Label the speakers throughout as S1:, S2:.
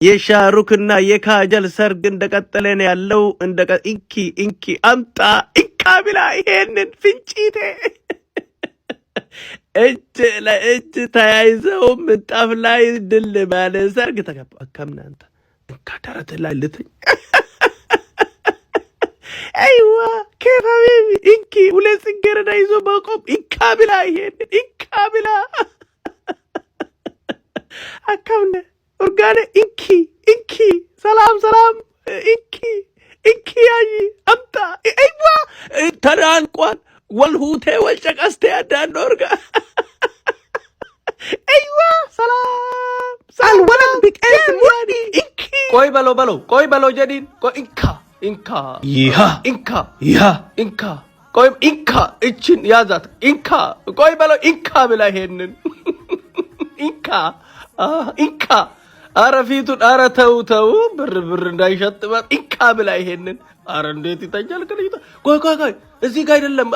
S1: የሻሩክና የካጀል ሰርግ እንደቀጠለ ነው ያለው። እንኪ እንኪ አምጣ እንካ ብላ ይሄንን ፍንጭቴ እጅ ለእጅ ተያይዘው ምንጣፍ ላይ ድል ባለ ሰርግ ተገባ። ከምናንተ እንካ ደረት ላይ ልትኝ አይዋ ኬፍ ሀቢቢ እንኪ ሁለት ጽጌረዳ ይዞ መቆም እንካ ብላ ይሄንን እንካ ብላ አካምነ ኡርጋኔ እንኪ እንኪ ሰላም ሰላም እንኪ እንኪ ያይ አምጣ አይዋ ተናንቋል። ወልሁቴ ወልጨቀስቴ አዳን ኦርጋ አይዋ ሰላም
S2: الولد بكاس مولي
S1: እንኪ
S2: ቆይ በለው በለው ቆይ በለው ጀዲን ቆይ እንካ እንካ
S1: ይሃ
S2: እንካ
S1: ይሃ
S2: እንካ ቆይ እንካ እችን ያዛት እንካ ቆይ በለው እንካ ብላ ይሄንን እንካ እንካ አረ ፊቱን አረ ተው ተው ብር ብር እንዳይሸጥባት እንካ ብላ ይሄንን አረ እንዴት ይተኛል ከልጅቷ ቆይ ቆይ ቆይ እዚህ ጋር አይደለም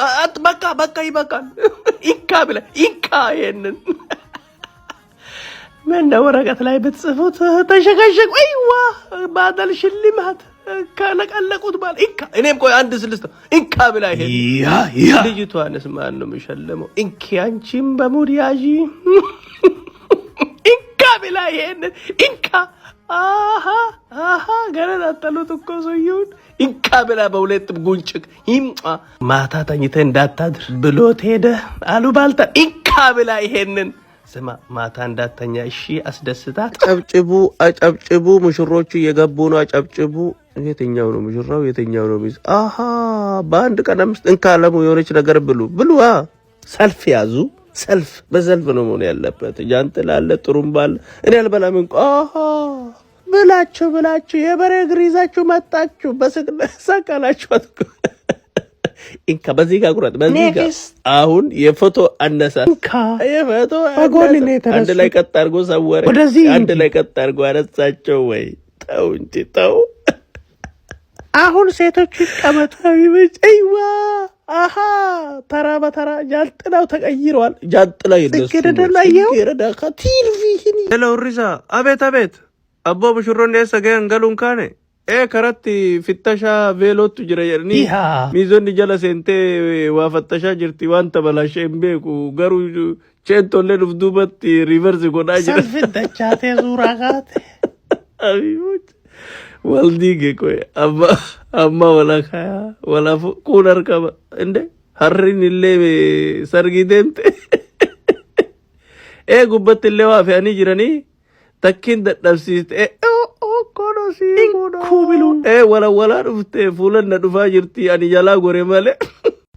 S2: በቃ በቃ ይበቃል እንካ ብላ እንካ ይሄንን
S1: ምነው ወረቀት ላይ ብትጽፉት ተሸከሸቁ። አይዋ ባደል ሽልማት ከለቀለቁት ባል እንካ
S2: እኔም ቆይ አንድ ስልስት እንካ ብላ ይሄን
S1: ይሃ ይሃ
S2: ልጅቷንስ ማን ነው የሚሸልመው? እንኪ አንቺም በሙድ ያዢ
S1: እንካ ብላ ይሄንን እንካ አሃ አሃ ገነጣጠሉት እኮ ሰውዬውን።
S2: እንካ ብላ በሁለት ጉንጭቅ ይምጣ
S1: ማታ ተኝተህ እንዳታድር ብሎት ሄደ አሉባልታ።
S2: እንካ ብላ ይሄንን ስማ ማታ እንዳተኛ እሺ፣ አስደስታት።
S1: አጨብጭቡ አጨብጭቡ፣ ሙሽሮቹ እየገቡ ነው። አጨብጭቡ። የትኛው ነው ሙሽራው? የትኛው ነው ሚዝ? አሃ በአንድ ቀን አምስት እንካ አለሙ የሆነች ነገር ብሉ ብሉ። ሰልፍ ያዙ። ሰልፍ በሰልፍ ነው መሆን ያለበት። ጃንጥላ አለ፣ ጥሩምባ አለ። እኔ አልበላም እንኳ አሃ ብላችሁ ብላችሁ የበሬ እግር ይዛችሁ መጣችሁ። በስቅ ሰቀላችኋት እኮ። እንካ በዚህ ጋር ቁረጥ፣ በዚህ ጋር አሁን የፎቶ አነሳስ
S2: እንካ
S1: የፎቶ
S2: በጎን ነው
S1: አነሳስ አንድ ላይ
S2: የተነሱት።
S1: ቀጥ አድርጎ ሰወረ።
S2: ወደዚህ
S1: አንድ
S2: እንጂ
S1: ላይ ቀጥ አድርጎ አነሳቸው። ወይ ተው እንጂ ተው።
S2: አሁን ሴቶቹ ይቀመጡ።
S1: ሀቢቦች አይዋ አሃ ተራ በተራ ጃንጥላው ተቀይሯል። ጃንጥላ የነሱ
S2: ጽጌረዳ
S1: ነው።
S2: ላየው
S1: ጽጌረዳ ከቲልቪህኒ ሄሎ ሪሳ አቤት አቤት አቦ ሙሽሮን eessa gahan galuun kaane ee karatti fittashaa veelootu jira jedhanii
S2: ይሃ
S1: miizonni jala seentee waa fattashaa jirti waan tabalashee hin beeku garuu cheentollee dhuf duubatti reverse godhaa jira.
S2: ሰልፍ ደቻቴ ዙራ ካቴ
S1: Abiboች waldiige koy amma amma wala kaya wala kun harkaba እንደ harriin illee sargii deemte ee gubbatti illee waa fe'anii jiranii takkiin dadhabsiiste
S2: እንኩ ብሉን
S1: ee wala walaa dhufte fuulan na dhufaa jirti ani jalaa gore malee.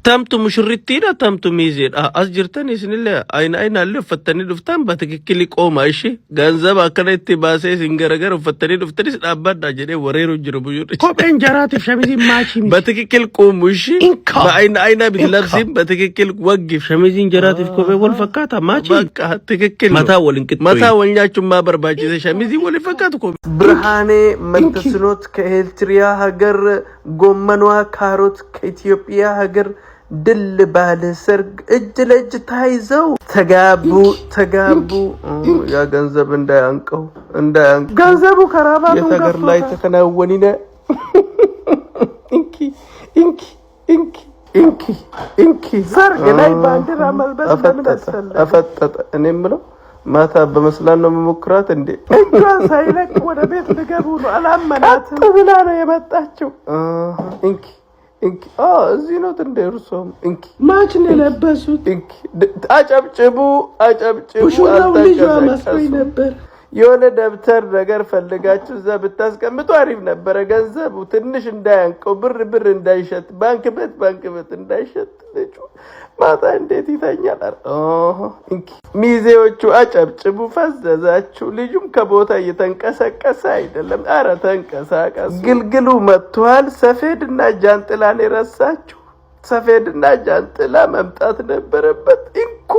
S1: Tamtu mushurrittiidha tamtu miizeedha as jirtan isinillee ayna aynaallee uffattanii dhuftan በትክክል ቆማ እሺ ገንዘብ akkana itti baasee isin garagara uffattanii dhuftanis dhaabbadha jedhee wareeru jiru buyyuu
S2: kopheen jaraatiif shamiziin match miti.
S1: በትክክል ቁሙ እሺ
S2: እንካ
S1: በአይን አይና
S2: እንካ
S1: ብትለብሲም በትክክል ወግፍ
S2: ሸሚዚin jaraatiif kophee wal fakkaata match
S1: በቃ ትክክል ነው።
S2: mataa wal hin
S1: mataa
S2: qixxooyin
S1: ወልኛችሁማ barbaachise ሸሚዚ wal fakkaatu ኮ
S3: ብርሃኔ መንተስኖት ከኤርትሪያ ሀገር፣ ጎመኗ ካሮት ከኢትዮጵያ ሀገር ድል ባለ ሰርግ እጅ ለእጅ ተያይዘው ተጋቡ ተጋቡ። ያ ገንዘብ እንዳያንቀው እንዳያንቀው
S2: ገንዘቡ ከራባቱን
S3: የት ሀገር ላይ
S2: ገፍቶታል።
S3: ተከናወኒነ እንኪ እንኪ እንኪ እንኪ እንኪ
S2: ሰርግ ላይ ባንዲራ መልበስ ለምን
S3: አፈጠጠ
S2: አስፈለገ?
S3: አፈጠጠ። እኔ የምለው ማታ በመስላል ነው የምሞክራት እንዴ?
S2: እጇን ሳይለቅ ወደ ቤት ልገቡ ነው።
S3: ቀጥ
S2: አላመናትም።
S3: ብላ ነው የመጣችው። እንኪ እንኪ እዚህ ነው እንደ እርሶም እንኪ
S2: match ነው የለበሱት።
S3: እንኪ አጨብጭቡ አጨብጭቡ።
S2: ሙሽራው ልጇ መስሎኝ
S3: አልተንቀሳቀሱም።
S2: ነበር።
S3: የሆነ ደብተር ነገር ፈልጋችሁ እዛ ብታስቀምጡ አሪፍ ነበረ። ገንዘቡ ትንሽ እንዳያንቀው ብር ብር እንዳይሸት ባንክ ቤት ባንክ ቤት እንዳይሸት ልጁ ማታ እንዴት ይተኛል? ኧረ፣ ኦሆ፣ እንኪ ሚዜዎቹ አጨብጭቡ፣ ፈዘዛችሁ። ልጁም ከቦታ እየተንቀሳቀሰ አይደለም። አረ ተንቀሳቀሱ። ግልግሉ መጥቷል። ሰፌድና ጃንጥላን የረሳችሁ ሰፌድና ጃንጥላ መምጣት ነበረበት። እንኩ